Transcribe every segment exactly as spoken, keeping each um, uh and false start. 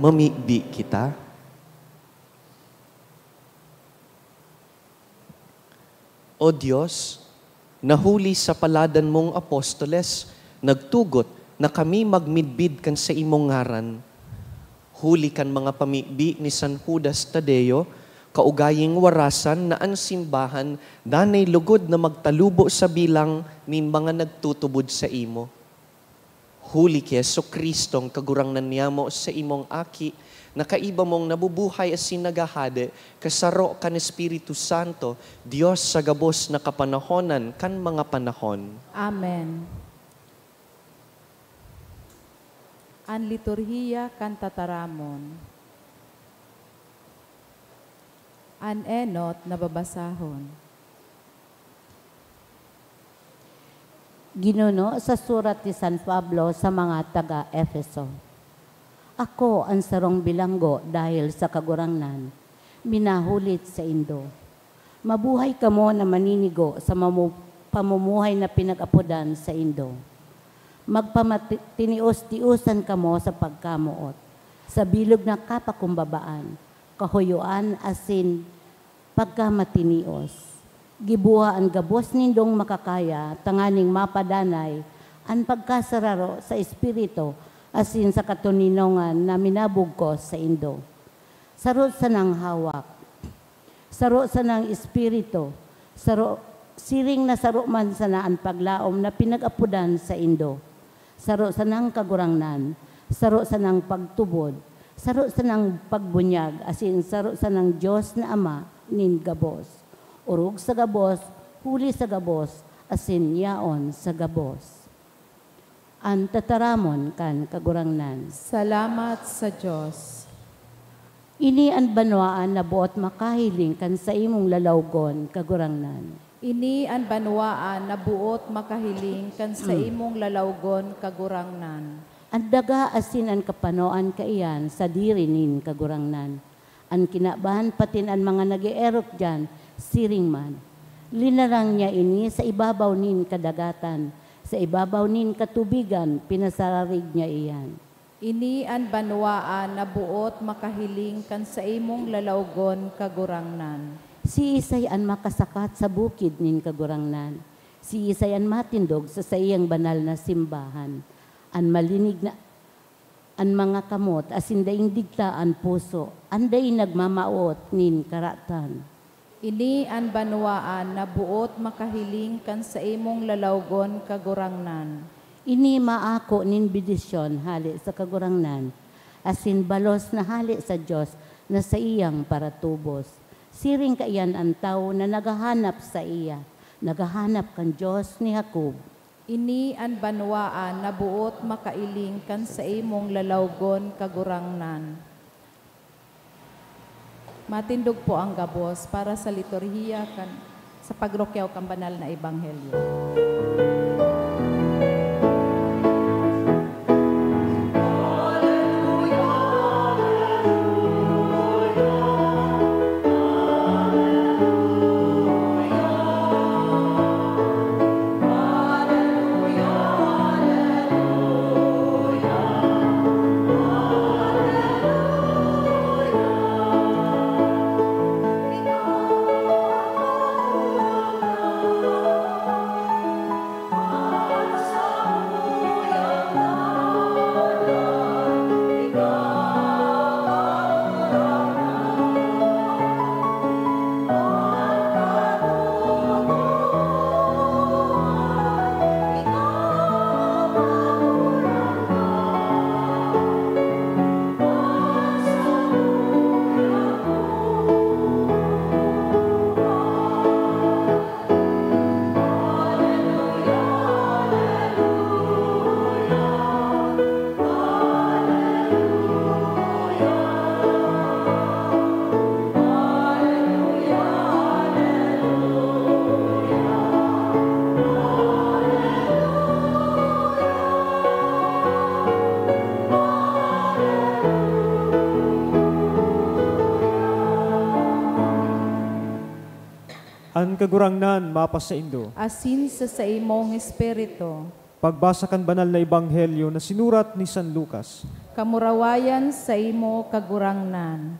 Mamibi kita. O Dios, na huli sa paladan mong apostoles, nagtugot na kami magmidbid kan saimong ngaran. Huli kan mga pamibi ni San Judas Tadeo, kaugaying warasan na an simbahan danay lugod na magtalubo sa bilang nin mga nagtutubod saimo. Huli ki Jesu-Cristong Kagurangnan niyamo, saimong Aki, na kaiba mong nabubuhay asin naghahade, kasaro kan Espiritu Santo, Dios sa gabos na kapanahonan kan mga panahon. Amen. An liturhiya kan tataramon. An enot na babasahon. Ginuno sa surat ni San Pablo sa mga taga-Efeso. Ako an sarong bilanggo dahil sa Kagurangnan, minahulit saindo. Mabuhay kamo na maninigo sa mamu-, pamumuhay na pinag-apodan saindo. Magpamati-, tinios-tiosan kamo sa pagkamoot, sa bilog na kapakumbabaan, kahoyoan asin pagkamatinios. Gibuha an gabos nindong makakaya tanganing mapadanay an pagkasararo sa espiritu asin sa katoninongan na minabugkos saindo. Saro sanang hawak, saro sanang espiritu, saro, siring na saro man sana an paglaom na pinag-apodan saindo. Saro sanang Kagurangnan, saro sanang pagtubod, saro sanang pagbunyag, asin saro sanang Dios na Ama nin gabos, orog sa gabos, huli sa gabos, asin yaon sa gabos. An tataramon kan Kagurangnan. Salamat sa Dios. Ini an banwaan na boot makahiling kan saimong lalawgon, Kagurangnan. Ini an banwaan na boot makahiling kan saimong lalawgon, Kagurangnan. An daga asin an kapanoan kaiyan sadiri nin Kagurangnan. An kinaban patin an mga nag-eerok diyan, siring man. Linarang niya ini sa ibabaw nin kadagatan, sa ibabaw nin katubigan, pinasararig niya iyan. Ini an banwaan na boot makahiling kan saimong lalawgon, Kagurangnan. Siisay an makasakat sa bukid nin Kagurangnan? Siisay an matindog sa saiyang banal na simbahan? An malinig na an mga kamot asin daing digta an puso, an dai nagmamawot nin karatan. Ini an banwaan na boot makahiling kan saimong lalawgon, Kagurangnan. Ini maako nin bendisyon hale sa Kagurangnan, asin balos na hale sa Dios na saiyang paratubos. Siring kaiyan an tawo na naghahanap saiya, naghahanap kan Dios ni Jacob. Ini an banwaan na boot makailing kan saimong lalawgon, Kagurangnan. Matindog po ang gabos para sa liturhiya kan, sa pagrukyaw kan banal na ebanghelyo. An Kagurangnan mapasaindo. Asin sa saimong espiritu. Pagbasa kan Banal na Ebanghelyo na sinurat ni San Lucas. Kamurawayan saimo, Kagurangnan.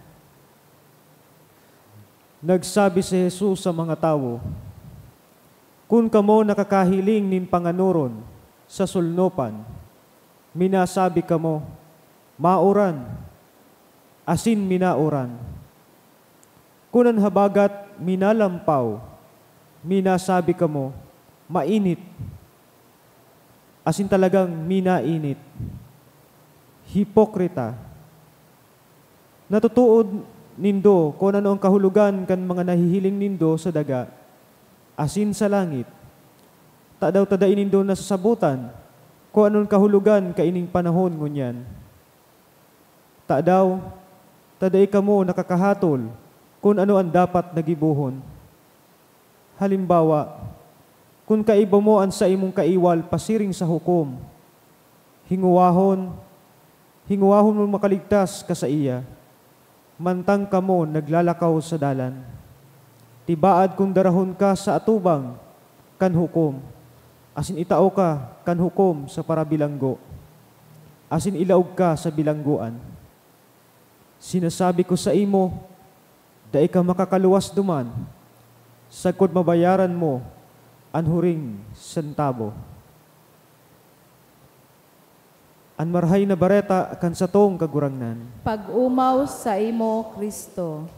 Nagsabi si Jesus sa mga tawo, "Kun kamo nakakahiling nin panganoron sa solnopan, minasabi kamo, 'Maoran,' asin minaoran. Kun an habagat minalampaw, minasabi kamo, 'Mainit,' asin talagang minainit. Hipokrita! Natutuod nindo kun ano an kahulogan kan mga nahihiling nindo sa daga asin sa langit. Tadaw ta dai nindo nasasabotan kun ano an kahulogan kaining panahon ngunyan? Tadaw ta dai kamo nakakahatol kun ano an dapat na gibohon? Halimbawa, kun kaiba mo an saimong kaiwal pasiring sa hukom, hingowahon, hingowahon mong makaligtas ka saiya, mantang kamo naglalakaw sa dalan. Tibaad kun darahon ka sa atubang kan hukom, asin itao ka kan hukom sa parabilanggo, asin ilaog ka sa bilanggoan. Sinasabi ko saimo, dai ka makakaluwas duman, sagkod mabayaran mo an huring sentabo." An Marahay na Bareta kan satong Kagurangnan. Pag-omaw saimo, Cristo.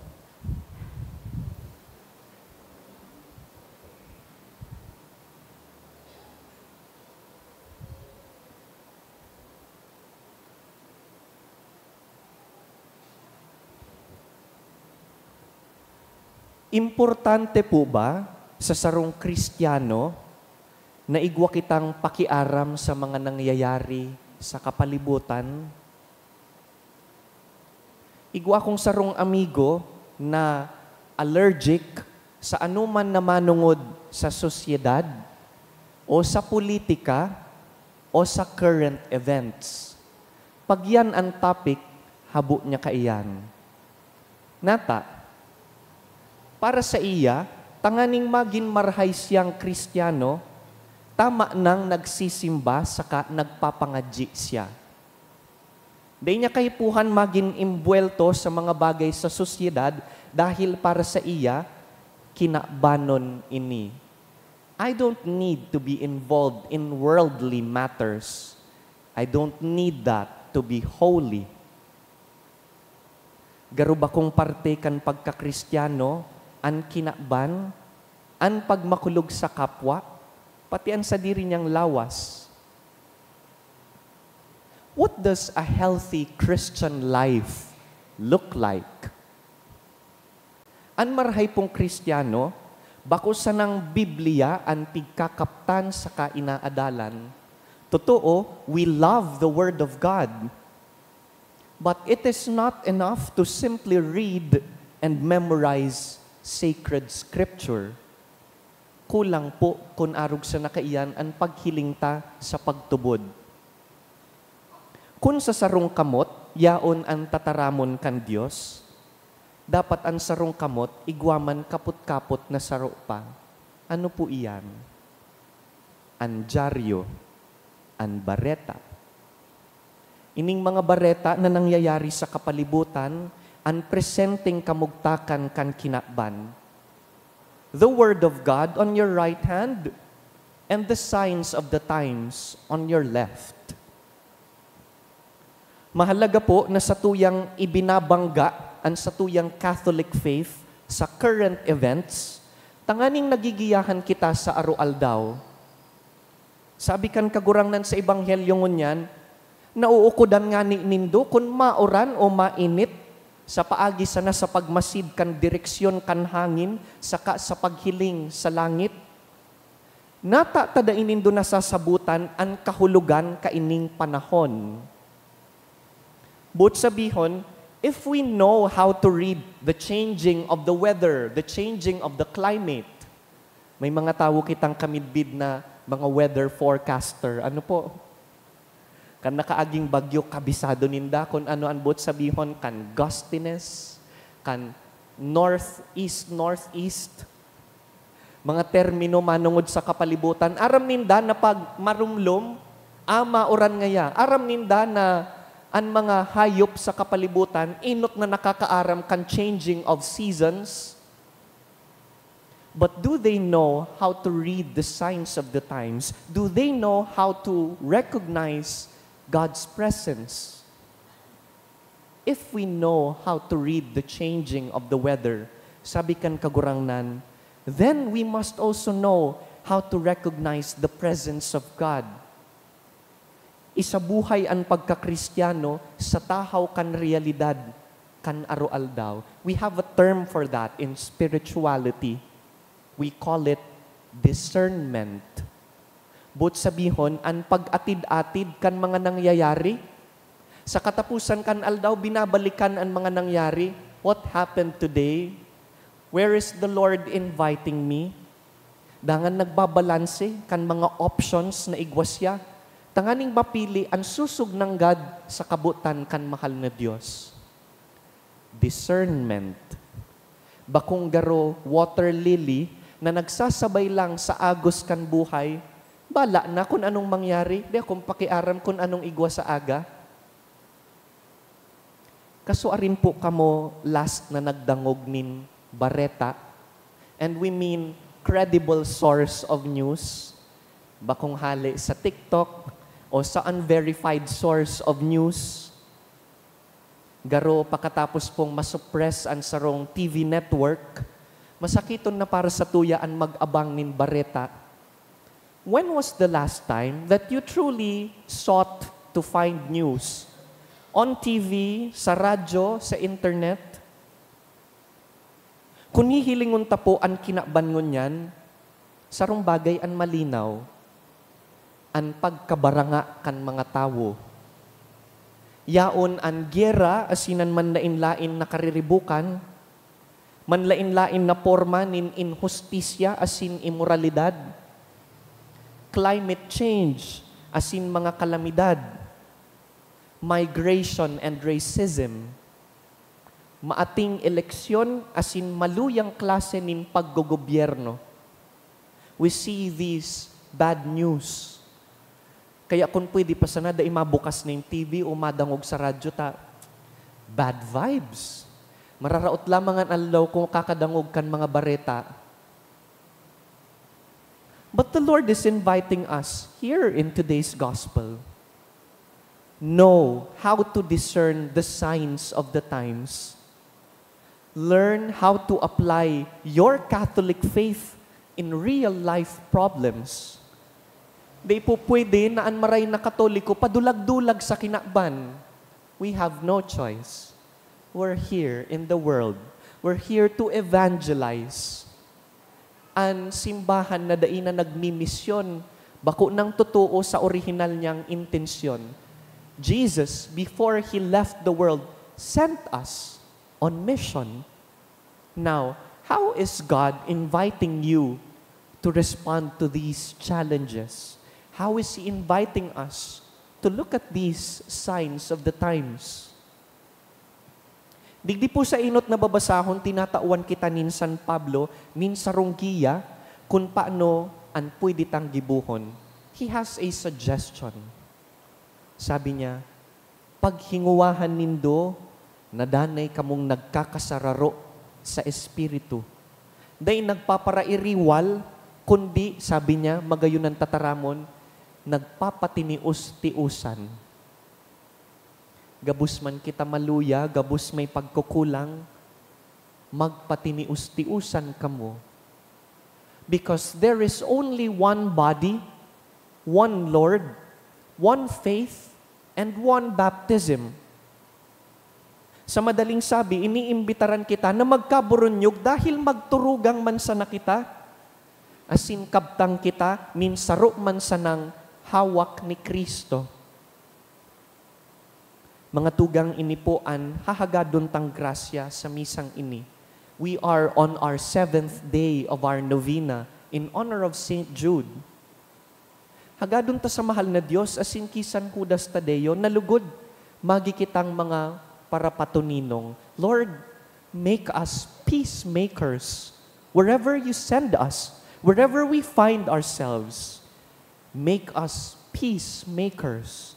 Importante po ba sa sarong Kristiyano na igwa kitang pakiaram sa mga nangyayari sa kapalibutan? Igwa akong sarong amigo na allergic sa anoman na manongod sa sosyedad o sa politika o sa current events. Pag yan an topic, habo niya kaiyan. Nata, para saiya, tanganing magin marahay siyang Kristiyano, tama nang nagsisimba saka nagpapangadyi siya. Dai niya kaipuhan magin imbuwelto sa mga bagay sa sosyedad dahil para saiya, kinabanon ini. I don't need to be involved in worldly matters. I don't need that to be holy. Garo bakong parte kan pagkakristiyano an kinaban, an pagmakulog sa kapwa, pati an sadiri niyang lawas. What does a healthy Christian life look like? An marahay pong Kristiyano, bako sanang Biblia an pigkakaptan saka inaadalan. Totoo, we love the Word of God. But it is not enough to simply read and memorize sacred scripture. Kulang po kun arog sana kaiyan an paghiling ta sa pagtubod. Kun sa sarong kamot yaon an tataramon kan Dios, dapat an sarong kamot igwa man kapot-kapot na saro pa. Ano po iyan? An dyaryo, an bareta. Ining mga bareta na nangyayari sa kapalibutan, an presenteng kamugtakan kan kinaban. The Word of God on your right hand, and the signs of the times on your left. Mahalaga po na satuyang ibinabangga an satuyang Catholic faith sa current events, tanganing nagigiyahan kita sa aroaldaw. Sabi kan Kagurangnan sa Ebanghelyo ngunyan, "Nauukodan ngani nindo kun maoran o mainit, sa paagi sana sa pagmasid kan direksyon kan hangin saka sa paghiling sa langit? Nata ta dai nindo nasasabotan an kahulogan kaining panahon?" Boot sabihon, if we know how to read the changing of the weather, the changing of the climate, may mga tawo kitang kamidbid na mga weather forecaster. Ano po? Kan nakaaging bagyo, kabisado ninda kun ano an boot sabihon kan gustiness, kan northeast, northeast. Mga termino manungod sa kapalibutan. Aram ninda na pag marumlom, ama o ran ngaya. Aram ninda na an mga hayop sa kapalibutan, enot na nakakaaram kan changing of seasons. But do they know how to read the signs of the times? Do they know how to recognize God's presence? If we know how to read the changing of the weather, sabi kan Kagurangnan, then we must also know how to recognize the presence of God. Isabuhay an pagkakristyano sa tahaw kan realidad kan aroaldaw. We have a term for that in spirituality. We call it discernment. Boot sabihon, an pag-atid-atid kan mga nangyayari. Sa katapusan kan aldaw, binabalikan an mga nangyari. What happened today? Where is the Lord inviting me? Dangan nagbabalanse kan mga options na igwa siya, tanganing mapili an susog nanggad sa kabotan kan mahal na Dios. Discernment. Bakong garo water lily na nagsasabay lang sa agos kan buhay, bala na kun anong mangyari, di akong pakiaram kun anong igwa sa aga. Kasuarin po kamo last na nagdangog nin bareta, and we mean credible source of news, bakong hale sa TikTok o sa unverified source of news. Garo pakatapos pong masuppress an sarong T V network, masakiton na para sa tuya an mag-abang nin bareta. When was the last time that you truly sought to find news? On T V, sa radyo, sa internet? Kun hihilingon ta po an kinaban ngunyan, sarong bagay an malinaw, an pagkabaranga kan mga tawo. Yaon an gyera asin an manlaen-laen na kariribukan, manlaen-laen na porma nin inhustisya asin imoralidad, climate change asin mga kalamidad, migration and racism, maating eleksyon asin maluyang klase nin paggogobyerno. We see these bad news. Kaya kun pwede pa sana, dai mabukas nin T V o madangog sa radyo ta bad vibes. Mararaot lamang an aldaw kun kakadangog kan mga bareta. But the Lord is inviting us here in today's gospel. Know how to discern the signs of the times. Learn how to apply your Catholic faith in real life problems. Di po pwede na an maray na Katoliko padulag-dulag sa kinaban. We have no choice. We're here in the world. We're here to evangelize. An simbahan na dai na nagmimisyon, bako nang totoo sa orihinal niyang intensyon. Jesus, before He left the world, sent us on mission. Now, how is God inviting you to respond to these challenges? How is He inviting us to look at these signs of the times? Digdi po sa enot na babasahon, tinatawan kita nin San Pablo nin sarong giya kun paano an pwede tang gibohon. He has a suggestion. Sabi niya, "Paghinguwahan nindo na danay kamong nagkakasararo sa espiritu. Dai nagpaparairiwal, kundi," sabi niya, magayon an tataramon, "nagpapatinios-tiosan." Gabos man kita maluya, gabos may pagkukulang, magpatinios-tiosan kamo. Because there is only one body, one Lord, one faith, and one baptism. Sa madaling sabi, iniimbitaran kita na magkaburunyog dahil magturugang man sana kita, asin kabtang kita nin saro man sanang hawak ni Cristo. Mga tugang, ini po an hahagadon tang grasya sa misang ini. We are on our seventh day of our novena in honor of Saint Jude. Hagadon ta sa mahal na Dios, asin ki San Judas Tadeo na lugod magi kitang mga parapatoninong. Lord, make us peacemakers wherever you send us. Wherever we find ourselves, make us peacemakers.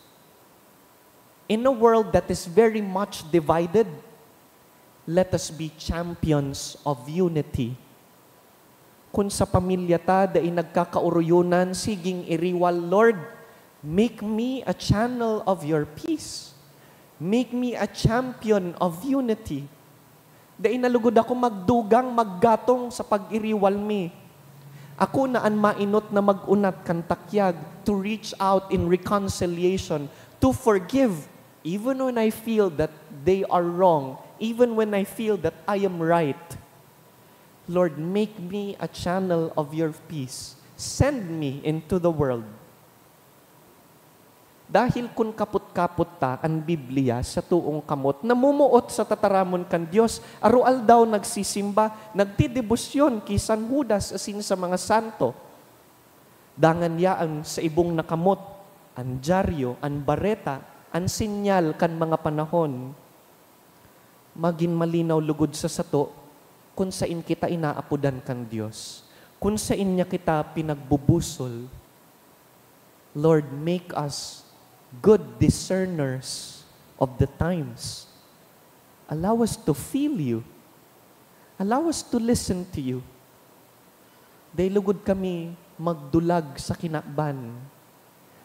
In a world that is very much divided, let us be champions of unity. Kun sa pamilya ta dai nagkakaoroyonan, siging iriwal, Lord, make me a channel of your peace. Make me a champion of unity. Dai na lugod ako magdugang, maggatong sa pag-iriwal mi. Ako na an mainot na mag-unat kan takyag, to reach out in reconciliation, to forgive, even when I feel that they are wrong, even when I feel that I am right. Lord, make me a channel of your peace. Send me into the world. Dahil kun kapot-kapot ta an Biblia sa toong kamot, namumuot sa tataramon kan Dios, aroaldaw nagsisimba, nagdedebosyon ki San Judas asin sa mga santo. Dangan yaon sa ibong na kamot, an dyaryo, an bareta, an senyal kan mga panahon. Magin malinaw lugod sa sato kun saen kita inaapodan kan Dios, kun saen niya kita pinagbubusol. Lord, make us good discerners of the times. Allow us to feel you. Allow us to listen to you. Dai lugod kami magdulag sa kinaban.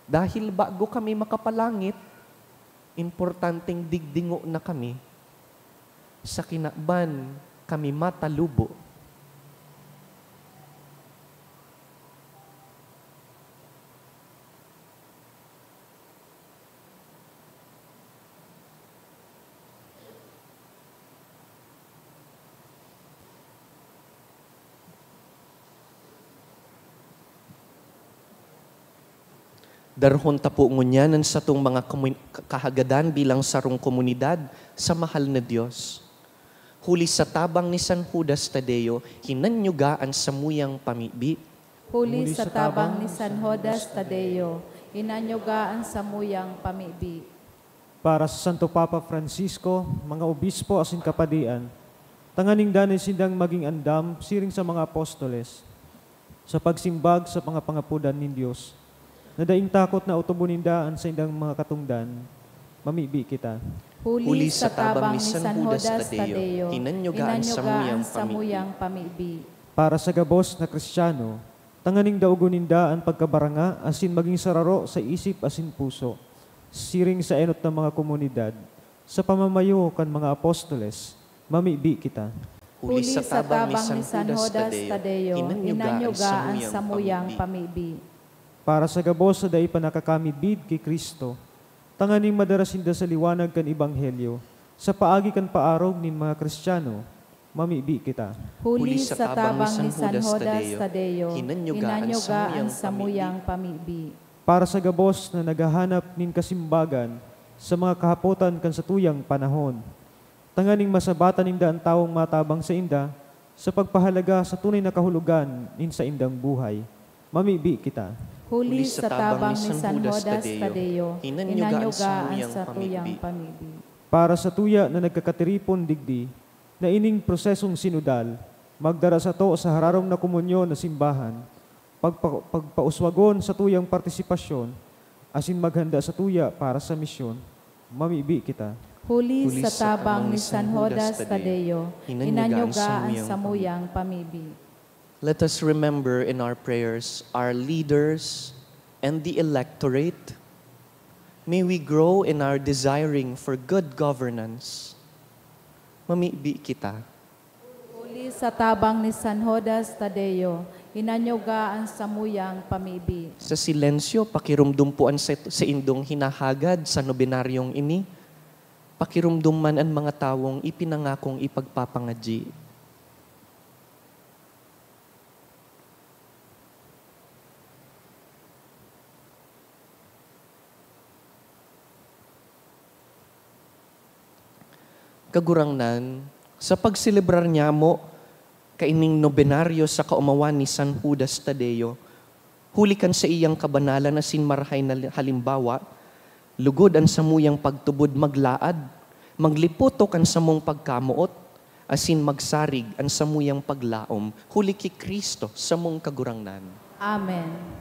Dahil bago kami makapalangit, importanteng digdingo na kami. Sa kinaban kami matalubo. Darahon ta po ngunyan an satong mga komun-, kahagadan bilang sarong komunidad sa mahal na Dios. Huli sa tabang ni San Judas Tadeo, hinanyuga an samuyang pamibi. Huli sa tabang ni San Judas Tadeo, hinanyuga an samuyang pamibi. Para sa Santo Papa Francisco, mga obispo asin kapadian, tanganing danay sindang magin andam siring sa mga apostoles, sa pagsimbag sa mga pangapodan nin Dios, na daing takot na otobon ninda an saindang mga katongdan, mamibi kita. Huli sa tabang ni San Judas Tadeo, hinanyuga an samuyang pamibi. Para sa gabos na Kristiyano, tanganing daogon ninda an pagkabaranga asin magin sararo sa isip asin puso, siring sa enot na mga komunidad, sa pamamayo kan mga apostoles, mamibi kita. Huli sa tabang ni San Judas Tadeo, hinanyuga an samuyang pamibi. Para sa gabos na dai pa nakakamidbid ki Cristo, tanganing madara sinda sa liwanag kan ebanghelyo, sa paagi kan paarog nin mga Kristiyano, mamibi kita. Huli sa tabang ni San Judas Tadeo, hinanyuga an samuyang pamibi. Para sa gabos na naghahanap nin kasimbagan sa mga kahapotan kan satuyang panahon, tanganing masabatan ninda an tawong matabang sainda sa pagpahalaga sa tunay na kahulogan nin saindang buhay, mamibi kita. Huli sa tabang ni San Judas Tadeo, hinanyuga an satuyang pamibi. Para sa tuya na nagkakatiripon digdi, na ining prosesong sinodal, magdara sato sa hararom na komunyon na simbahan, pagpa-, pagpauswagon sa tuyang partisipasyon, asin maghanda sa tuya para sa misyon, mamibi kita. Huli sa tabang ni San Judas Tadeo, hinanyuga an samuyang pamibi. Let us remember in our prayers our leaders and the electorate. May we grow in our desiring for good governance. Mamibi kita. Huli sa tabang ni San Judas Tadeo, hinanyuga an samuyang pamibi. Sa silensyo, pakiromdom po an sa-, saindong hinahagad sa nobenaryong ini. Pakiromdom man an mga tawong ipinangakong ipagpapangadyi. Kagurangnan, sa pagselebrar nyamo kaining nobenaryo sa kaomawan ni San Judas Tadeo, huli kan saiyang kabanalan asin marahay na halimbawa, lugod an samuyang pagtubod maglaad, maglipotok kan samong pagkamoot, asin magsarig an samuyang paglaom huli ki Cristo, samong Kagurangnan. Amen.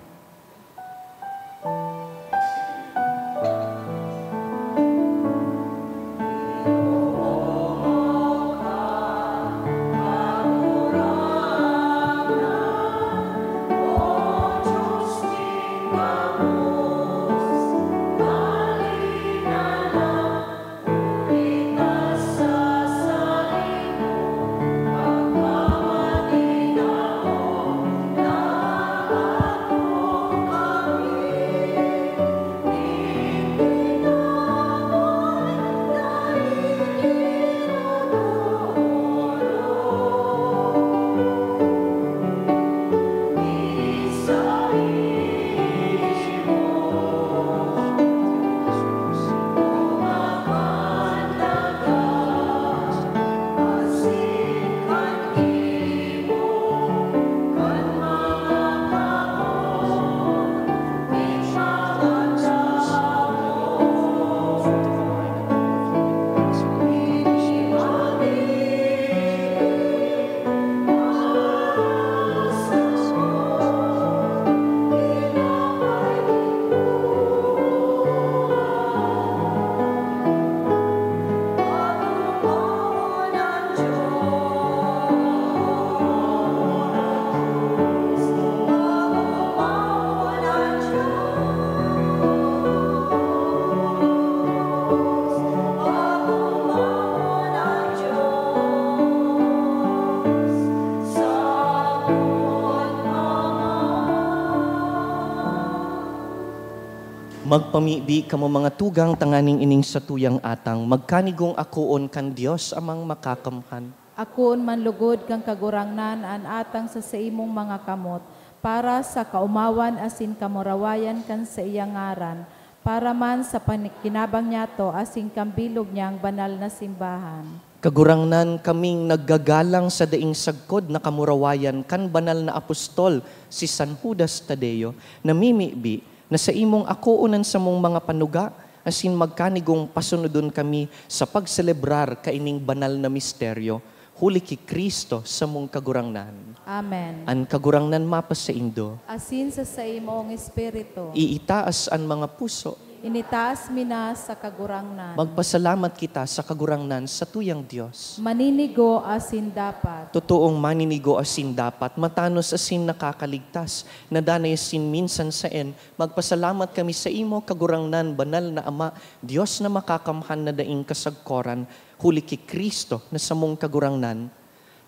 Magpamibi kamo, mga tugang, tanganing ining satuyang atang magkanigong akoon kan Dios Amang Makakamhan. Akoon man lugod kan Kagurangnan an atang sa saimong mga kamot, para sa kaomawan asin kamurawayan kan saiyang ngaran, para man sa panikinabang niyato asin kan bilog niyang banal na simbahan. Kagurangnan, kaming naggagalang sa daing sagkod na kamurawayan kan banal na apostol, si San Judas Tadeo, namimibi na saimong akoon an samong mga panuga, asin magkanigong pasunodon kami sa pagselebrar kaining banal na misteryo, huli ki Cristo, samong Kagurangnan. Amen. An Kagurangnan mapasaindo. Asin sa saimong espiritu. Iitaas an mga puso. Initaas mi na sa Kagurangnan. Magpasalamat kita sa Kagurangnan, satuyang Dios. Maninigo asin dapat. Totoong maninigo asin dapat, matanos asin nakakaligtas, na danay asin minsan saen, magpasalamat kami saimo, Kagurangnan, banal na Ama, Dios na makakamhan na daing kasagkoran, huli ki Cristo na samong Kagurangnan.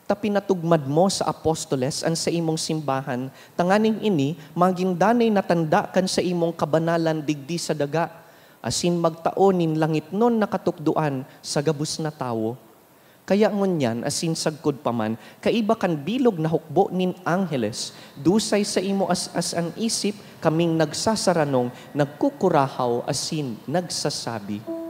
Ta pinatugmad mo sa apostoles an saimong simbahan, tanganing ini magin danay na tanda kan saimong kabanalan digdi sa daga, asin magtao nin langitnon na katukdoan sa gabos na tawo. Kaya ngunyan, asin sagkod pa man, kaiba kan bilog na hukbo nin angheles, dusay saimo as-as an isip, kaming nagsasaranog, nagkukurahaw, asin nagsasabi.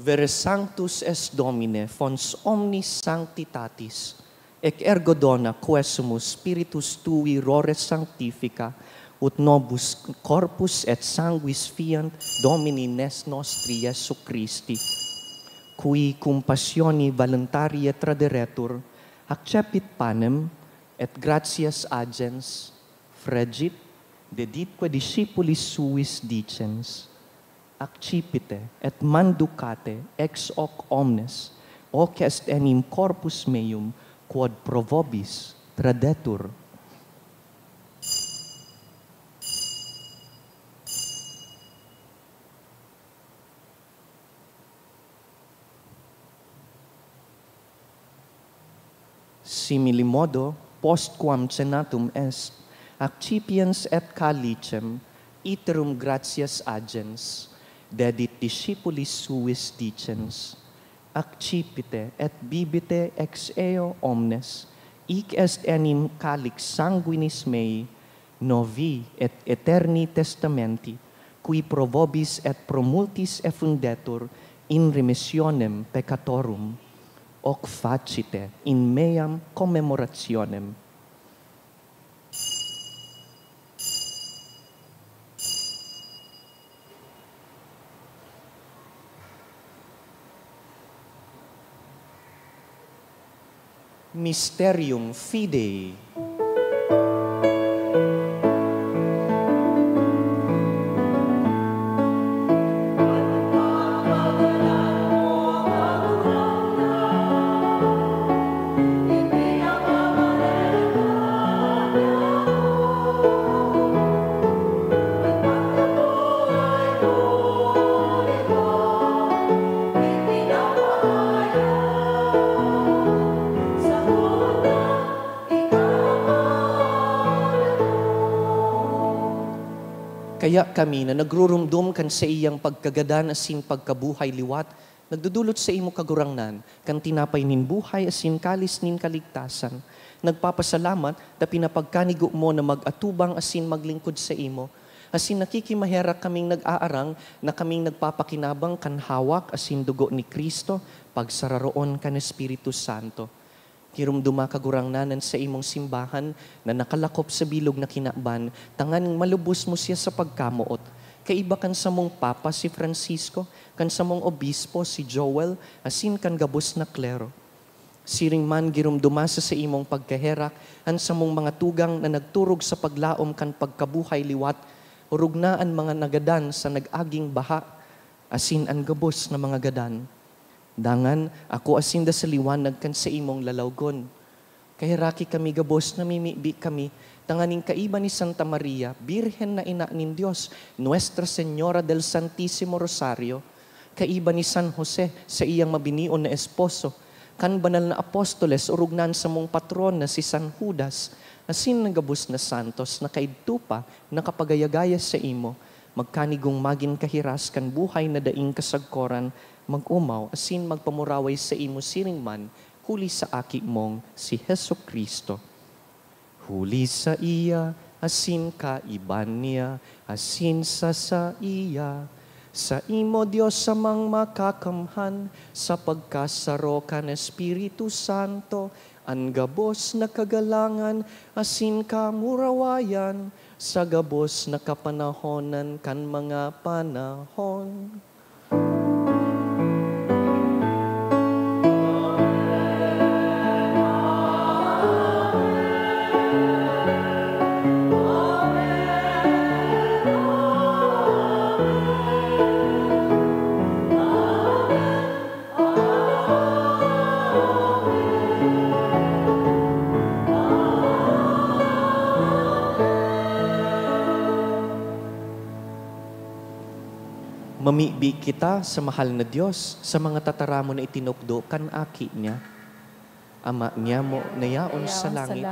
Vere sanctus es Domine, fons omnis sanctitatis, ec ergo dona quesumus Spiritus tui rore sanctifica, ut novus corpus et sanguis fiant Domini nes nostri Jesu Christi, qui cum passioni voluntarie traderetur, accepit panem et gratias agens, fregit, deditque discipulis suis dicens: Accipite et manducate ex hoc omnes, Hoc est enim corpus meum, quod pro vobis tradetur. Simili modo, postquam cenatum est, accipiens et calicem, iterum gratias agens, dedit discipulis suis dicens: Accipite et bibite ex eo omnes, hic est enim calix sanguinis mei, novi et aeterni testamenti, qui pro vobis et pro multis effundetur in remissionem peccatorum. Hoc facite in meam commemorationem. Mysterium Fidei. Kaya kami na nagrurumdom kan saiyang pagkagadan asin pagkabuhay liwat, nagdodolot saimo, Kagurangnan, kan tinapay nin buhay asin kalis nin kaligtasan. Nagpapasalamat ta pinapagkanigo mo na mag-atubang asin maglingkod saimo. Asin nakikimaherak kaming nag-aarang na kaming nagpapakinabang kan hawak asin dugo ni Cristo, pagsararoon kan Espiritu Santo. Giromdoma, Kagurangnan, an saimong simbahan na nakalakop sa bilog na kinaban, tanganing malubos mo siya sa pagkamoot. Kaiba kan samong Papa si Francisco, kan samong Obispo si Joel, asin kan gabos na klero. Siring man, giromdoma sa saimong pagkaherak an samong mga tugang na nagturog sa paglaom kan pagkabuhay liwat, orog na an mga nagadan sa nag-aging baha, asin an gabos na mga gadan. Dangan, akoa sinda sa liwanag kan saimong lalawgon. Kaheraki kami gabos, namimibi kami, tanganing kaiba ni Santa Maria, Birhen na Ina nin Dios, Nuestra Señora del Santísimo Rosario, kaiba ni San Jose, saiyang mabinion na esposo, kan banal na apostoles, orog na an samong patron na si San Judas, asin an gabos na santos na kaidto pa nakapagaya-gaya saimo, magkanigong magin kahiras kan buhay na daing kasagkoran, mag-omaw asin magpamuraway saimo siring man, huli sa Aki mong si Jesu-Cristo. Huli saiya, asin kaiba niya, asin sa saiya, saimo, Dios Amang Makakamhan, sa pagkasaro kan Espiritu Santo, an gabos na kagalangan asin kamurawayan sa gabos na kapanahonan kan mga panahon. Mamibi kita sa mahal na Dios, sa mga tataramon na itinukdo kan Aki niya. Ama niamo na yaon sa langit,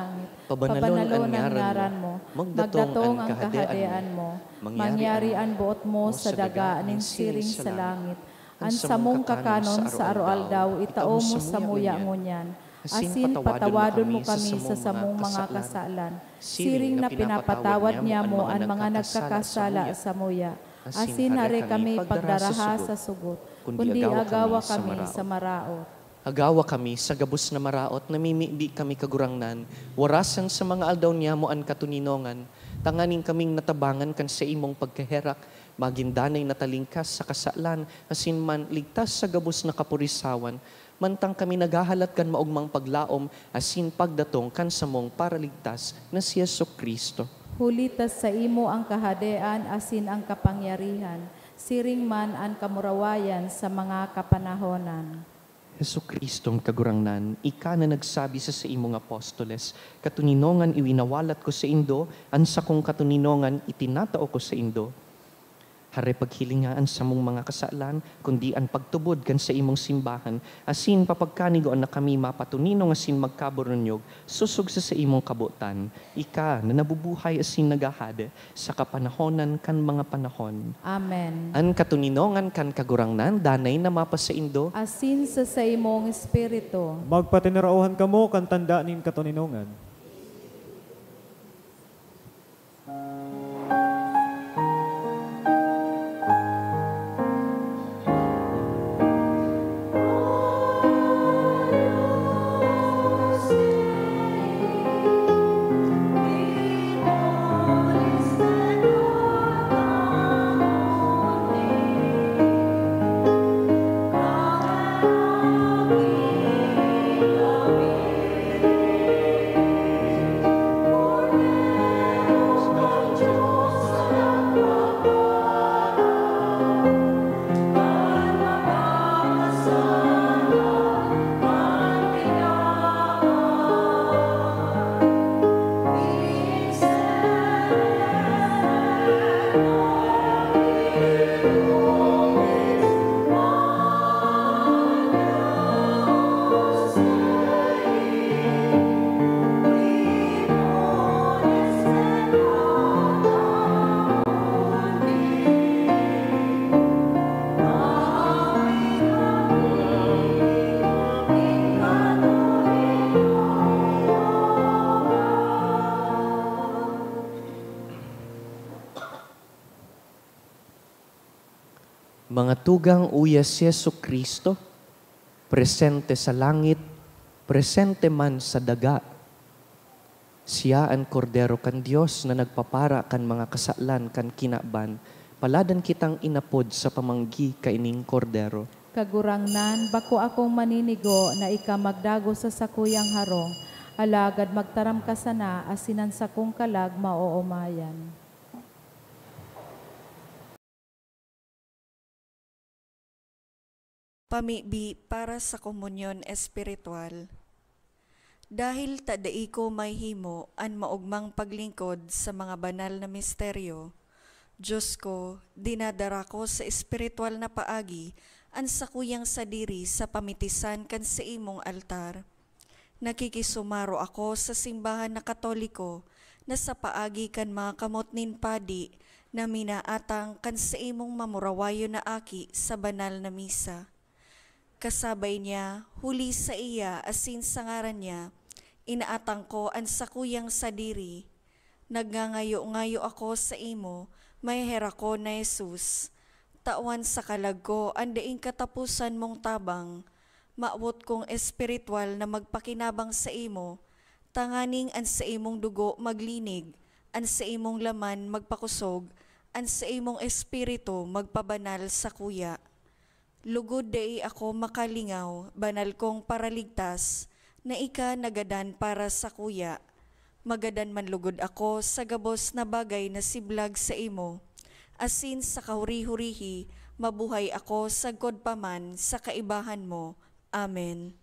pabanalon an ngaran mo, magdatong an kahadean mo, mangyari an boot mo sa daga nin siring sa langit. An samong kakanon sa aroaldaw, itao mo samuya ngunyan, asin patawadon mo kami sa samong mga kasalan, siring na pinapatawad niamo an mga nagkakasala samuya. Asin hare kami pagdaraha sa sugot, kundi agawa kami sa maraot. Agawa kami sa gabos na maraot, namimibi kami, Kagurangnan, warasan sa mga aldaw niamo an katoninongan, tanganing kaming natabangan kan saimong pagkaherak, magin danay na talingkas sa kasalan, asin man ligtas sa gabos na kapurisawan, mantang kami naghahalat kan maogmang paglaom asin pagdatong kan samong Paraligtas na si Jesu-Cristo. Huli ta saimo an kahadean asin an kapangyarihan, siring man an kamurawayan sa mga kapanahonan. Jesu-Cristong Kagurangnan, ika na nagsabi sa saimong apostoles, "Katoninongan iwinawalat ko saindo, an sakong katoninongan itinatao ko saindo." Hare paghilinga an samong mga kasalan, kundi an pagtubod kan saimong simbahan, asin papagkanigoan na kami mapatoninong asin magkaburunyog, sosog sa saimong kabotan, ika na nabubuhay asin naghahade sa kapanahonan kan mga panahon. Amen. An katoninongan kan Kagurangnan danay na mapasaindo. Asin sa saimong espiritu. Magpatinaraohan kamo kan tanda nin katoninongan. Mga tugang, uya si Jesu-Cristo, presente sa langit, presente man sa daga. Siya an Kordero kan Dios na nagpapara kan mga kasalan kan kinaban. Paladan kitang inapod sa pamanggi kaining Kordero. Kagurangnan, bako akong maninigo na ika magdagos sa sakuyang harong, alagad magtaram ka sana, asin an sakong kalag maoomayan. Pamibi para sa komunyon espiritual. Dahil ta dai ko mahihimo an maogmang paglingkod sa mga banal na misteryo, Dios ko, dinadara ko sa espiritual na paagi an sakuyang sadiri sa pamitisan kan saimong altar. Nakikisumaro ako sa simbahan na Katoliko na sa paagi kan mga kamot nin padi na minaatang kan saimong mamurawayon na aki sa banal na misa. Kasabay niya, huli saiya asin sa ngaran niya, inaatang ko an sakuyang sadiri. Nagngangayo-ngayo ako saimo, maheherakon na Jesus. Tawan sa kalag ko an daing kataposan mong tabang. Mawot kong espiritual na magpakinabang saimo, tanganing an saimong dugo maglinig, an saimong laman magpakosog, an saimong espiritu magpabanal sakuya. Lugod dai ako makalingaw, banal kong Paraligtas, na ika nagadan para sakuya. Magadan man lugod ako sa gabos na bagay na siblag saimo, asin sa kahuri-hurihi, mabuhay ako sagkod pa man sa kaibahan mo. Amen.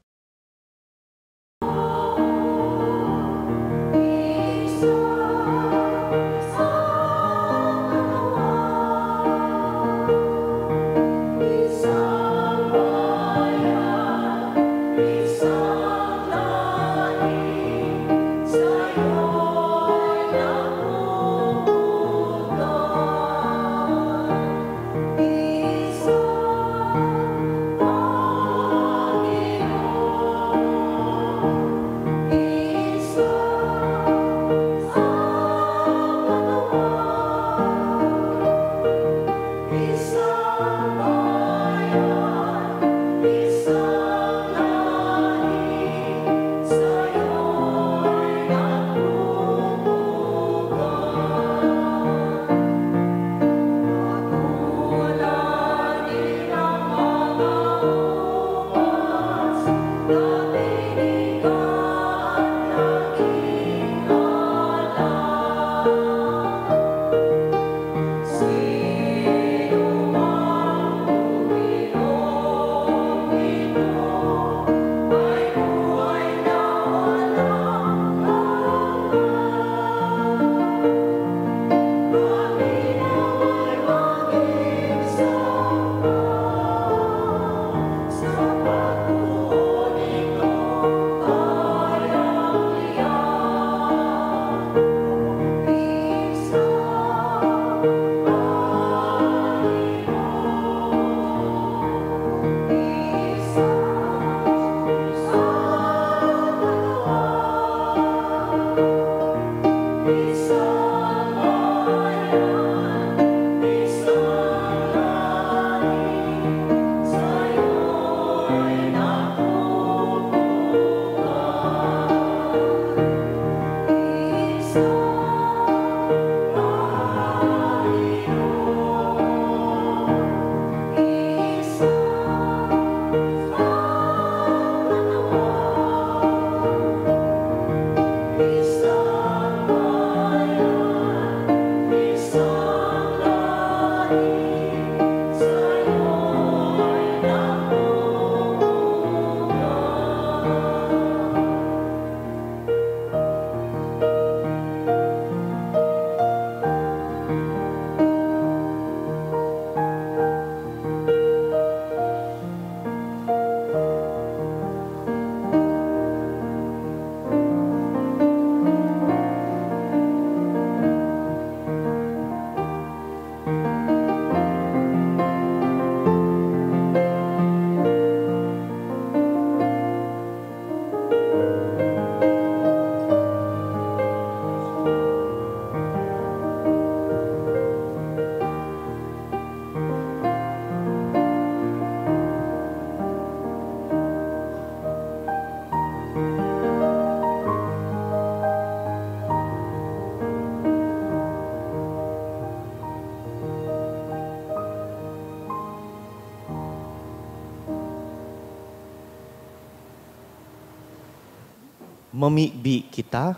Mamibi kita.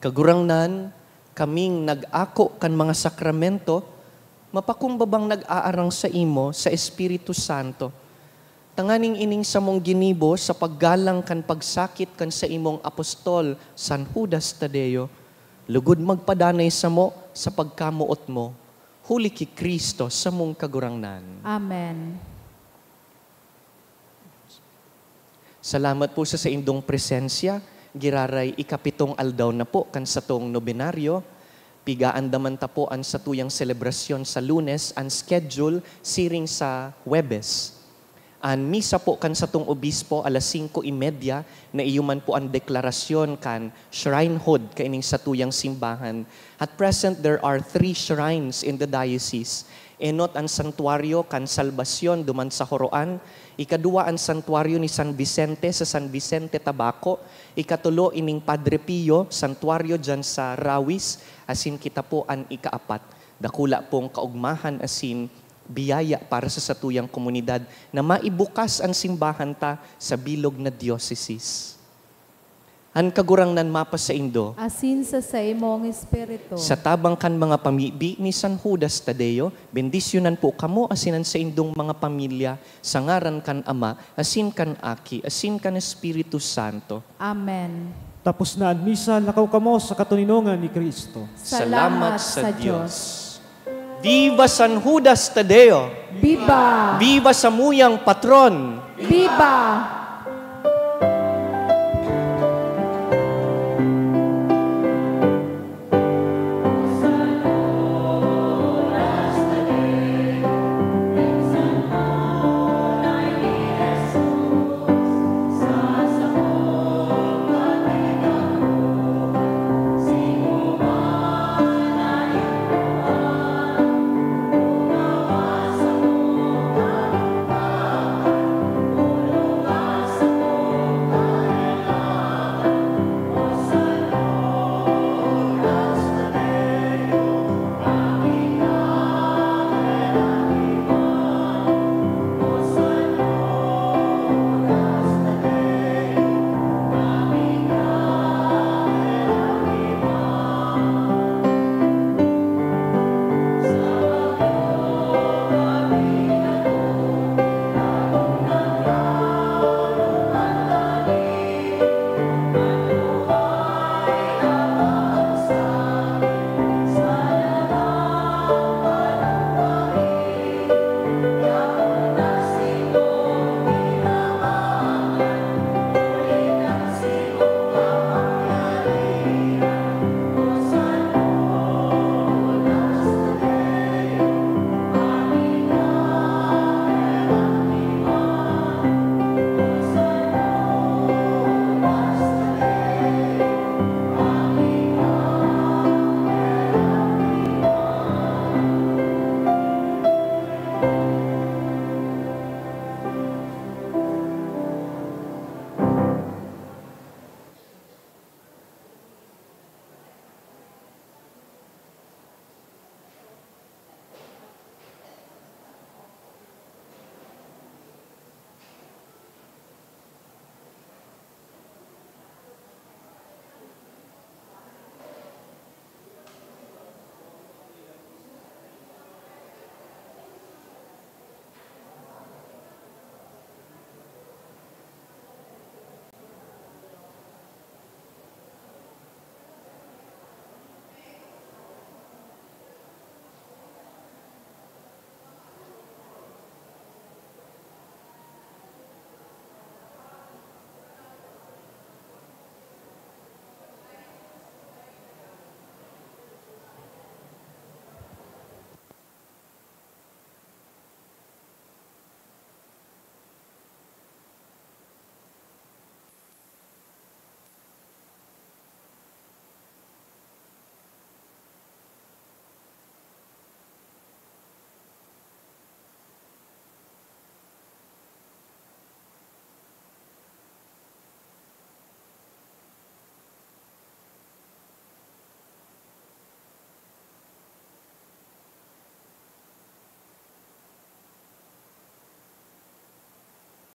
Kagurangnan, kaming nag-ako kan mga sakramento, mapakumbabang nag-aarang sa imo sa Espiritu Santo, tanganing ining samong ginibo sa paggalang kan pagsakit kan saimong apostol, San Judas Tadeo, lugod magpadanay samo sa pagkamoot mo, huli ki Cristo samong Kagurangnan. Amen. Salamat po sa saindong presensya. Giraray ikapitong aldaw na po kan satong nobenaryo. Pigaandaman ta po an satuyang selebrasyon sa Lunes, an schedule siring sa Huwebes. An misa po kan satong obispo alas singko y media, na iyo man po an deklarasyon kan shrinehood kaining satuyang simbahan. At present, there are three shrines in the diocese. Enot an santuaryo kan Salvacion duman sa Joroan, ikaduwa an santuaryo ni San Vicente sa San Vicente, Tabaco, ikatulo ining Padre Pio, santuaryo diyan sa Rawis, asin kita po an ikaapat. Dakula pong kaugmahan asin biyaya para sa satuyang komunidad na maibukas an simbahan ta sa bilog na dioceses. An Kagurangnan mapasaindo. Asin sa saimong espiritu. Sa tabang kan mga pamibi ni San Judas Tadeo, bendisyonan po kamo asin an saindong mga pamilya, sa ngaran kan Ama, asin kan Aki, asin kan Espiritu Santo. Amen. Tapos na an misa, lakaw kamo sa katoninongan ni Cristo. Salamat sa Diyos. Viva San Judas Tadeo! Viva! Viva samuyang patron! Viva!